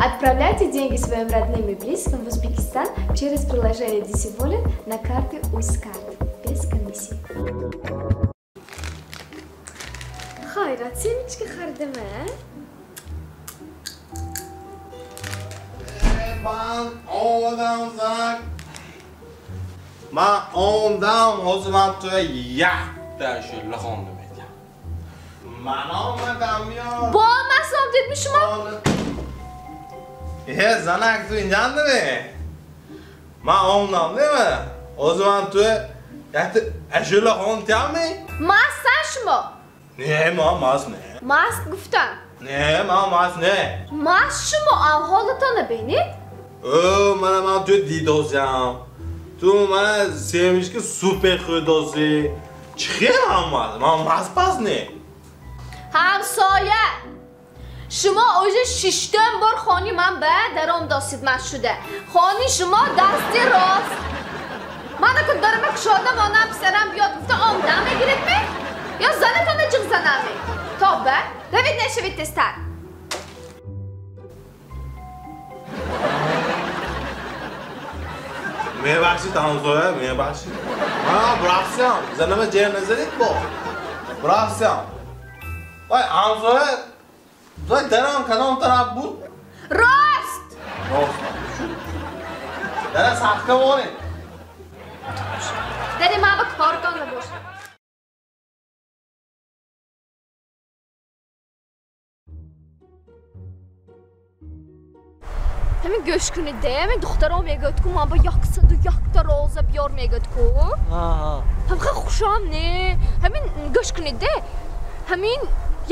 Отправляйте деньги своим родным и близким в Узбекистан через приложение DC Wallet на карты Uzcard без комиссии. Хайрат, семечки харидам, а? Man odam zanak. Man odam hozir man to'ya yakta shu lixonni aytaman. Man olmadam yo. Bo'lmasam dedmi shuma? Zanak tu injandimi? Man odam nima? Hozir man to'ya yakta ashula xon tiyami? Mastsan shuma. Ne, man mast ne? Mast guftam. Ne, man mast ne? Mast shuma ahvolitoni beni. O, mana man tu didozam. Tu mana semishki super xudosi. Chiqim man, man mast pas ne? Hamsoya. Шумо уже шиштом бор хони ман ба даром досид ман шуда. Хони шумо дасти рост. Ман акун дарама кушодам, онам писарам биёд гуфта омдам мегиридми? Ё занатона ҷиғ занами? Тобба, равид нашавид тезтар. Мебахшид ҳамсоя, мебахшид. Ман рафтам, занама ҷер назанид бо. Рафтам. Вай ҳамсоя, вай дарам кадом тараф буд? Рост! Рост. Дара сахта монед. Дари ман ба кортон набошад. Ҳамин гӯш кунед, ҳамин духтаро мегӯяд ку ман ба яксаду якта роза биёр мегӯяд ку. Ҳамин хушам не. Ҳамин гӯш кунед, ҳамин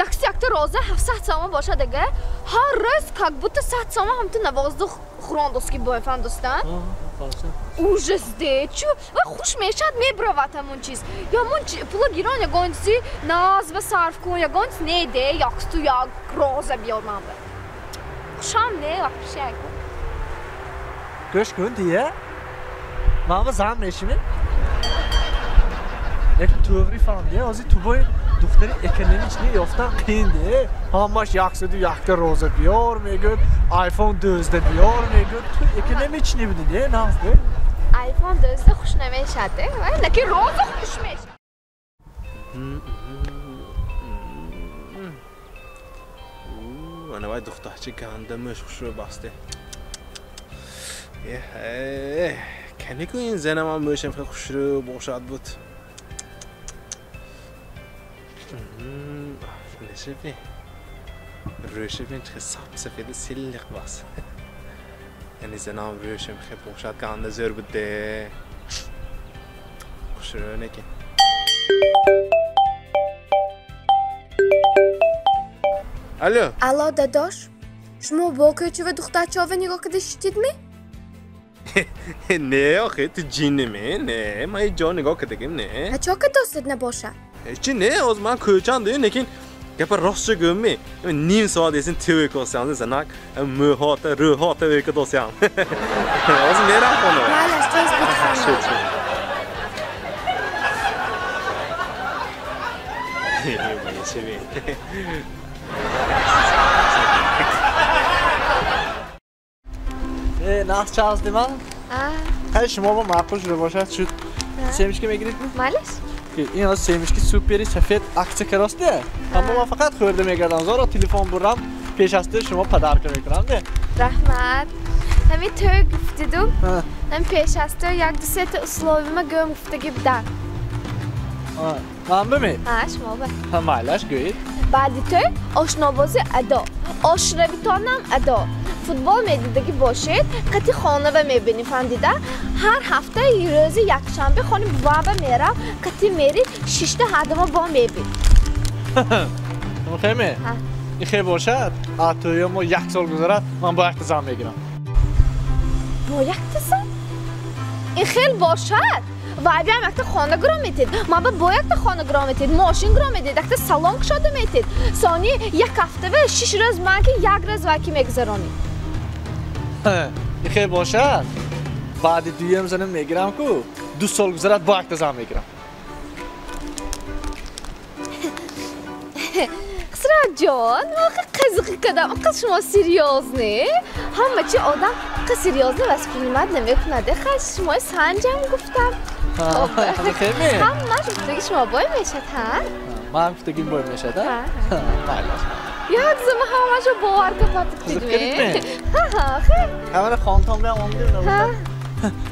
яксу якта роза 700 сомон бошад ага. Ҳар рӯз как будто 100 сомон ҳамту навозду хӯрондост ки бояфам дӯстан. Ужас де. Чу ва хуш мешад мебравад ҳамон чиз. Ё ҳамон пула гирон ягон чизи назва сарф кун, ягон чиз не де, яксу як роза биёр ман ба. Хушам не, вообще. Гӯш кун дия. Ман ба зан мешимем. Як тӯғри фаҳмдия, ҳозир ту бои духтари экономични ёфтан қиин де. Ҳамаш яксаду якта роза биёр мегӯяд, iPhone 12 биёр мегӯяд. Ту экономични буди де, нағз де. iPhone 12 хуш намешад де, лекин роза хуш мешад. Ана вай духтарчи ганда мӯш хушрӯ басте. Канику ин занам мӯшам хеле хушрӯ бошад буд. Нешеби. Рӯшебин чӣ сап сафеди силлиқ бас. Яъне занам рӯшем хеле бошад ганда зӯр буд де. Хушрӯ неки. Алло. Алло, дадош. Шумо бо кӯча ва духтарчова нигоҳ карда шитидми? Не, охи, ту ҷинними? Не, ман ҳеҷ ҷо нигоҳ кардагим, не. Ҳа чо кардостед набошад? Ҳечи не, ҳозир ман кӯчам дию, лекин гапа ростча гӯмми. Ним соат эсин тӯй косям, занак мӯҳота, рӯҳота ӯй кардосям. Ҳозир мерам хона. Майлаш, тез битхона. Шуд, шуд. Нағз чаҳз диман? Хай шумо бо маъқул шуда бошад шуд. Семечка мегиред? Майлаш. Ин ҳоз семечки супери сафед аксия карост де. Аммо ман фақат хӯрда мегардам. Зоро телефон бурам, пеш аз шумо подарка мекунам де. Раҳмат. Ҳамин тӯй гуфтиду, ҳамин пеш аз тӯй як ду сета условима гӯм гуфтагӣ будан. Ман бимед? Ҳа, шумо ба. Ҳа, майлаш гӯед. Баъди тӯй ошнобозӣ адо, ошравитонам адо. Футбол медидагӣ бошед, қати хонава мебинӣ, фаҳмдида? Ҳар ҳафта рӯзи якшанбе хони буваба мерав, қати мери шишта ҳардама бо мебин. Хеме? Ин хе бошад, тӯё мо як сол гузарад, ман бо якта зан мегирам. Бо якта зан? Ин хел бошад? Вайбиам якта хона гиро метед, ман ба бо якта хона гиро метед, мошин гиро метед, якта салон кушода метед. Сони як ҳафтава шиш рӯз ман ки як рӯз вай ки мегузаронӣ. Ин хел бошад, баъди дуюм занам мегирам ку, 2 сол гузарад бо якта зан мегирам. Хусравҷон, воқеа қизиқи кадам, қиз шумо серьёзный. Ҳама чи одам қа серьёзно воспринимать намекунад. Хай, шумо санҷам гуфтам. Ҳамаш гуфтаги шумо бой мешад, ҳа? Ман гуфтагим бой мешад, ҳа? Майлаш. Як зама ҳамашо бовар капатиб дидме. Ҳа, хай. Ҳамара хонтон биям омдим набошад.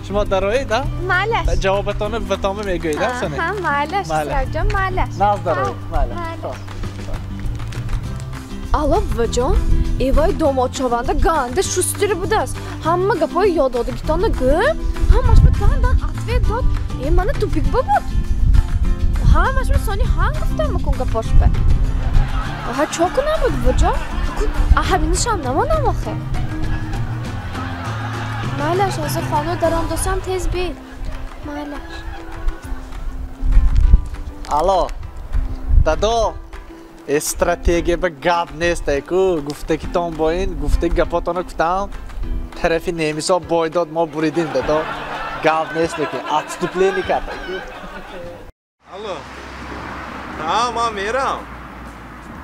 Шумо дароед, ҳа? Майлаш. Ҷавобатонро ба тома мегӯед, ҳа, сони? Ҳа, майлаш, Хусравҷон, майлаш. Наз дароед, майлаш. Алло, буваҷон, эвай домодшаванда ганда шустири будааст. Ҳама гапҳои ёддодагитонро гӯ, ҳамаш ба тандан ответ дод. Э, мана тупик бабуд. Ҳамаш ба сони ҳан гуфтам макун гапошба. Ҳа, чо кунам буд, буваҷон? А ҳаминашам намонам охе. Майлаш, ҳозир хона даром досам тез бил. Майлаш. Алло, дадо. Стратегия ба гап нест, ку гуфтагитон бо ин гуфтаги гапотонро гуфтам, тарафи немисо бой дод, мо буридим, дадо, гап нест, ки отступление кард. Алло, ҳа, ман мерам.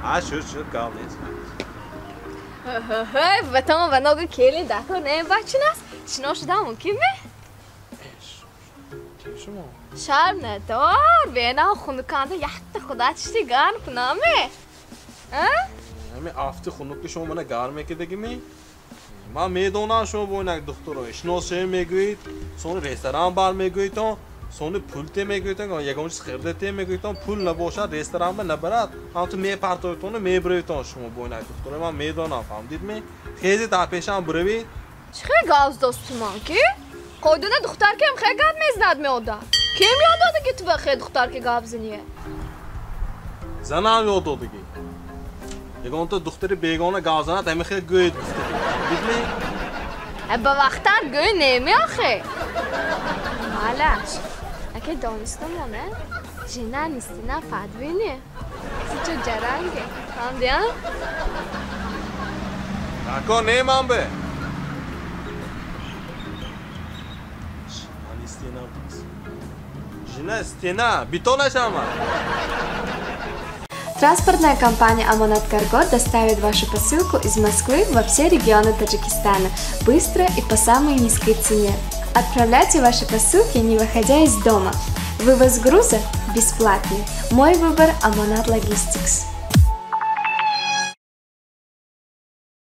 Ҳа, шуд, шуд, гап нест. Ватон ва ногу келин дакор не бачин аст, шино шуда мумкин ме? Шумо шарм надор, бена хунуканда якта худа чишти гарм кунаме. Ҳами афти хунуки шумо мана гарм мекардагими? Ман медонам шумо бо инак духтуро шиносшавӣ мегӯед, сони ресторан бар мегӯедтон, сони пул те мегӯедтон, ягон чиз хирда те мегӯедтон, пул набошад ресторан ба набарад, ҳамту мепартоедтону мебироедтон шумо бо инак духтуро. Ман медонам, фаҳмидидми? Хези дар пешам биравед. Чӣ хел гап достуман ки? Қойдуна духтаркам хел гап мезанад меода. Ким ёд додаги ту ба хел духтарки гап зание? Занам ёд додаги. Ягонта духтари бегона гап занад, ҳами хел гӯед гуфтаги. Дидми? Ба вақтар гӯй неми охе. Малаш. Аке донистамона, жена нистина фадвини. Чо ҷаранге. Фаҳмидӣ, а? Нако немам бе. Жена стена, бетона шама. Транспортная компания «Амонат Карго» доставит вашу посылку из Москвы во все регионы Таджикистана быстро и по самой низкой цене. Отправляйте ваши посылки, не выходя из дома. Вывоз груза бесплатный. Мой выбор – «Амонат Логистикс».